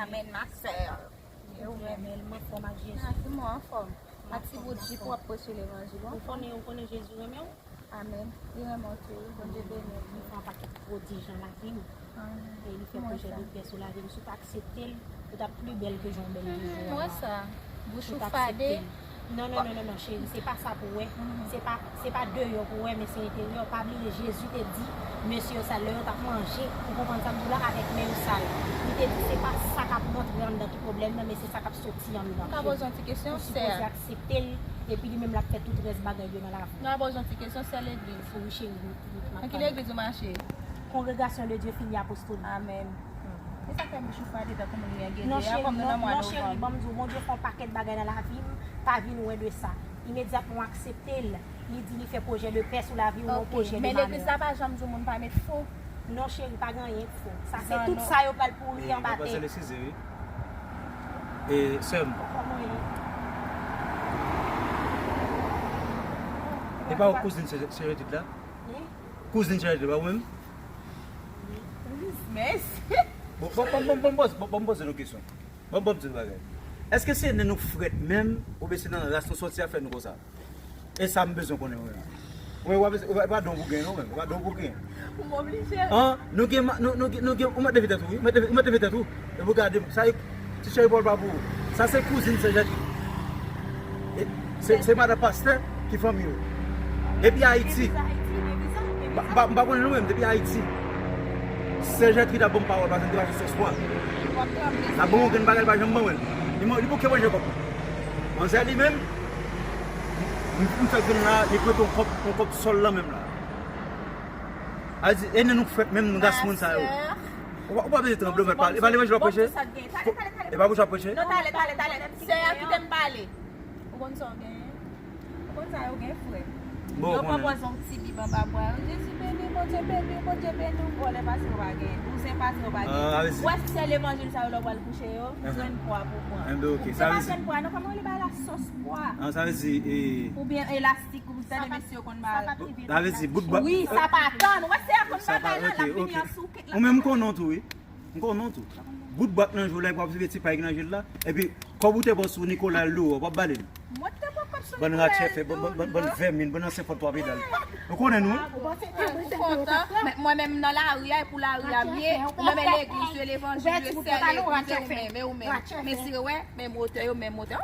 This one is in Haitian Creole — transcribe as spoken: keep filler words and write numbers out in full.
Amèn, ma sè. E ou menm? Amèn, m anfòm ak Jezi. Ah, si mwen anfòm. Ak ti bout jip w ap preche levanjil, w anfòm? Ou konnen, ou konnen Jezi renmen w? Amèn. Li renmen w tou, wi. Bondye beni w. Li fè yon pakèt pwodij nan lavi m. E li fè pwojè de pè sou lavi m. Si w ta aksepte l, ou t ap pli bèl ke jan w bèl toujou a la. Mwen sa. Bouch ou fade. Non, non, non, non, non, cheri, se pa sa pou w wè. Se pa, se pa deyò pou w wè, men se enteryè. Pa bliye, Jezi te di mesye yo sa, lè yo t ap manje, ou konprann sa m di w la, avèk men yo sal. Li te di, se pa sa k ap rantre anndan ki pwoblèm nan, men se sa k ap soti anndan. Mwen ka poze yon ti kesyon, sè? Ou sipoze aksepte l, epi li menm l ap fè tout rès bagay yo nan lavi. Mwen ka poze yon ti kesyon, sè legliz? Wi, cheri, m, m, m ap pale. Nan ki legliz ou mache? Congregation de Dieu Fini Apostolique. Amèn. E sa k fè bouch ou fade tankou moun gen gede a, kòm nou nan mwa novanm? Non, cheri, ban m di w, Bondye fè yon pakèt bagay nan lavi m, pa vin wè de sa. Imedyatman w aksepte l, li di li fè pwojè de pè sou lavi w, yon pwojè de malè. Men legliz la pa janm di w moun pa met fo. Non, cheri, pa gen anyen k fo. Sa se tout sa yo pral pouri anba tè. Mademoiselle, eskize, wi. E, sè m. E pa ou kouzin sè, sè Judith la? Kouzin sè Judith la, ou menm? Mèsi. Bon, bon, bon, bon, bon, poze, bon, bon, poze nou kesyon. Bon, bon, ti bagay. Èske se nen nou frèt menm, oubyen se nan ras nou sòti a fè nou konsa? E sa m bezwen konnen, wi. Wi, w ap, w ap, w ap don pou gen, non, menm. W ap don pou gen. Ou oblije. An, nou gen, ma- nou, nou, gen- nou gen, ou mèt leve tèt ou, wi. Ou mèt leve, ou mèt leve tèt ou. E pou gade, sa e, ti cheri Paul pa pou ou. Sa se kouzin sè Jacques. E, se, se madan pastè ki fanmi yo. Depi Ayiti. M pa, m pa, m pa konnen nou menm, depi Ayiti. Sè Jacques ta ban m pawòl, paske m te mache sòs pwa. La bon, gen bagay pa janm ban mwen. Li, li bouke manje kòb. Manzè li menm, m, m fè grenn la, li prete yon kòb, yon kòb sòl lan menm la. A di, e nen nou frèt menm, nou gas moun sa yo. Ou pa, ou pa bezwen tranble, ou mèt pale. E pa levanjil w ap preche? E pa bouch w ap preche? Non, talè, talè, talè. Sè a kite m pale. Ou konn sa w genyen? Ou konn sa yo gen frè. Yo pran pwazon ti bib anba bwa yo. Jezi beni, Bondye beni w, Bondye beni w. Vòlè pase w pa gen. Bouzen pase w pa gen. Ou wè sè levanjil sa yo lè w pral kouche yo? Jwenn pwa pou pran. Ou pa jwenn pwa, non, kòman yo le bay la sòs pwa? Sa vle di, e, oubyen elastik, ou tande mesye yo konn bay. Sa vle di, bout bwa. Wi, sa pa tann. Ou wè sè a konn bay la, l ap vini an sou kèk la. Ou menm m konnen w tou, wi. M konnen w tou. Bout bwak nan jou la, epi w ap swive ti pay ki nan jou la. Epi, kòb ou te pran sou Nicolas Lourd, w ap bale l. Mwen te pran kòb sou Nicolas Lourd. Bann ratchè fè, bann, bann, bann vèmin, bann ansè fòt twa pedal. Ou konnen nou, wi. Ou panse ke mwen kontan? Men mwen menm nan lari a, e pou lari a m ye. Ou menm e legliz, e levanjil, e sè legliz, e ou menm, e ou menm. Men si yo wè, menm wotè yo, menm wotè.